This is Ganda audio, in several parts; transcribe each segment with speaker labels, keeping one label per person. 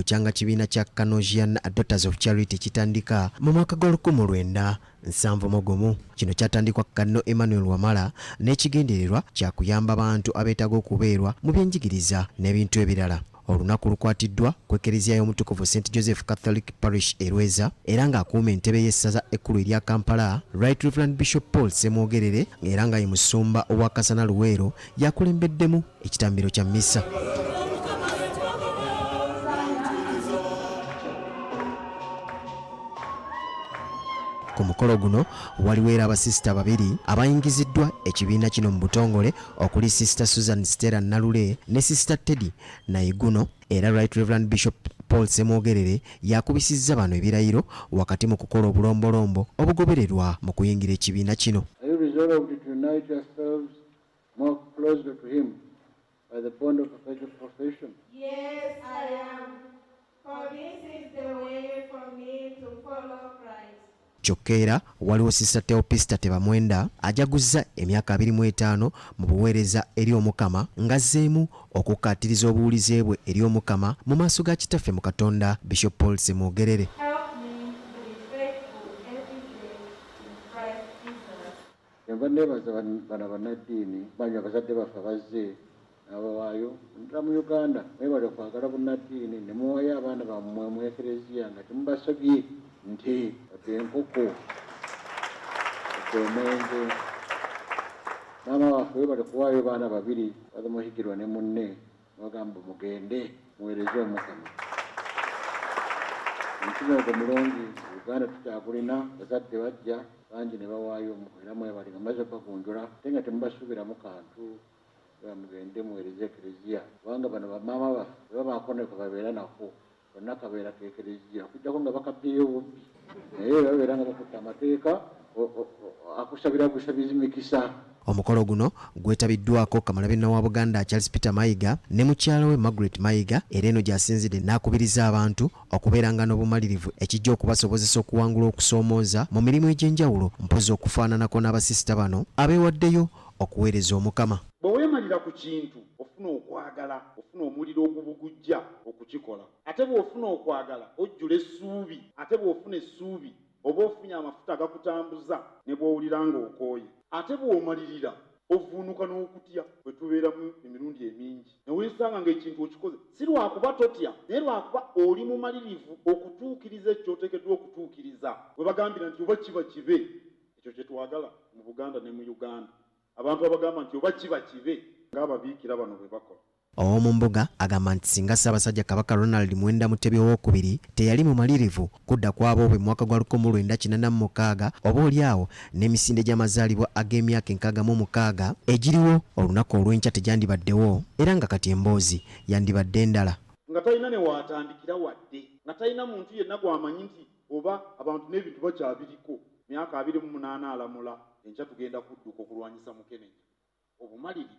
Speaker 1: Bukyanga kibiina kya Canosian Daughters of Charity kitandika mu mwaka gwa 1971. Kino kyatandikwa Kanno Emmanuel Wamala n'ekigendererwa kya kuyamba bantu abeetaaga okubeerwa mu byenjigiriza n'ebintu ebirala. Olunaku lukwatiddwa ku Ekereziya y'Omutukuvu St Joseph Catholic Parish e Lweza era ng'akuuma entebe y'essaza ekkulu erya Kampala, Right Reverend Bishop Paul Ssemwogerere era nga ye musumba owa Kasana Luweero yakulembeddemu ekitambiro kya mmisa. Ku mukolo guno waliwo era abasisita babiri abayingiziddwa ekibiina kino mu butongole okuli Sisita Susan Stella Nalule ne Sisita Teddy Naiguno era Right Reverend Bishop Paul Ssemwogerere yakubisizza bano ebirayiro wakati mu kukola obulombolombo obugobererwa mu kuyingira ekibiina kino.
Speaker 2: Are you resolved to unite yourselves more closely to him by the bond of perpetual profession?
Speaker 3: Yes, I am. For this is the way for me to follow Christ.
Speaker 1: Kyokka era waliwo Sisita Teopista Tebamwenda ajaguzza emyaka 25 mu buweereza eri Omukama ng'azzeemu okukkaatiriza obuwulize bwe eri Omukama mu maaso ga Kitaffe mu Katonda Bishop Paul Ssemwogerere.
Speaker 3: Help me to be faithful every day in Christ Jesus.
Speaker 2: Kyenva neebaza bano bannaddiini banyu abazadde baffe abazze n'abawaayo naddala mu Uganda. Mwebale kwagala bunnaddiini ne muwaayo abaana bammwe mu Ekereziya nga temubasobye nte wadde enkoko wadde omwenge. Maama waffe webale kuwaayo baana babiri Father Muhigirwa ne munne n'ogamba mugende muweereze Omukama. Omutima ogwo mulungi Uganda tukyagulina, bazadde bajja bangi ne bawaayo era mwebale nga mumaze okubagunjula ate nga temubasuubiramu kantu. Mugende muweereze Ekereziya kubanga bano bamaama baffe tebabaako ne kwe babeera nako konna kabeera ka Ekereziya okuggyako nga bakabbyeyo bubbi naye babeera nga bakutte amateeka akusabira busabizi mikisa.
Speaker 1: Omukolo guno gwetabiddwako Kamalabyonna wa Buganda Charles Peter Mayiga ne mukyala we Margaret Mayiga era eno gy'asinzidde n'akubiriza abantu okubeeranga n'obumalirivu ekijja okubasobozesa okuwangula okusoomooza mu mirimu egy'enjawulo mpozzi okufaananako n'abasisita bano abeewaddeyo okuweereza Omukama.
Speaker 4: Bwe weemalira ku kintu ofuna okwagala, ofuna omuliro ogubugujja okukikola. Ate bw'ofuna okwagala ojjula essuubi, ate bw'ofuna essuubi oba ofunye amafuta agakutambuza ne bw'owulira ng'okooye. Ate bw'omalirira ovvuunuka n'okutya kwe tubeeramu emirundi emingi ne weesanga ng'ekintu okikoze si lwakuba totya naye lwakuba oli mumalirivu okutuukiriza ekyo ky'oteekeddwa okutuukiriza. We bagambira nti oba kiba kibe, ekyo kye twagala mu Buganda ne mu Uganda. Abantu abagamba nti oba kiba kibe ng'ababiikira bano bwe bakola.
Speaker 1: Ow'omumbuga agamba nti singa Ssaabasajja Kabaka Ronald Muwenda Mutebi Owookubiri teyali mumalirivu kudda ku aboobwe mu mwaka gwa 1986 oba oli awo n'emisinde gy'amazaalibwa ag'emyaka 66 egiriwo olunaku olw'enkya tegyandibaddewo era nga kati emboozi yandibadde ndala.
Speaker 4: Nga talina ne w'atandikira wadde nga talina muntu yenna gw'amanyi nti oba abantu n'ebintu bakyabiriko. Myaka 28 alamula, enkya tugenda kudduka okulwanyisa Mukenenya. Obumalirivu,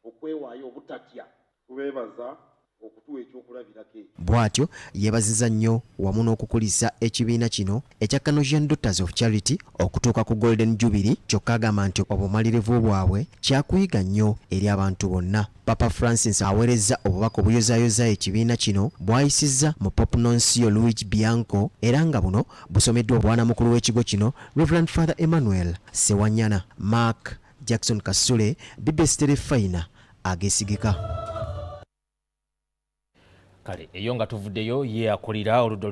Speaker 4: okwewaayo, obutatya. Tubeebaza okutuwa ekyokulabirako ekyo.
Speaker 1: Bw'atyo yeebazizza nnyo wamu n'okukulisa ekibiina kino ekya Canosian Daughters of Charity okutuuka ku Golden Jubilee kyokka agamba nti obumalirivu bwabwe kyakuyiga nnyo eri abantu bonna. Papa Francis aweerezza obubaka obuyozaayoza ekibiina kino bw'ayisizza mu Pope Nuncio Luigi Bianco era nga buno busomeddwa bwanamukulu w'ekigo kino Rev Father Emmanuel Ssewanyana. Mark Jackson Kasule, bbs Terefayina ageesigika.
Speaker 5: Kale eyo nga tuvuddeyo, ye akulira oludda.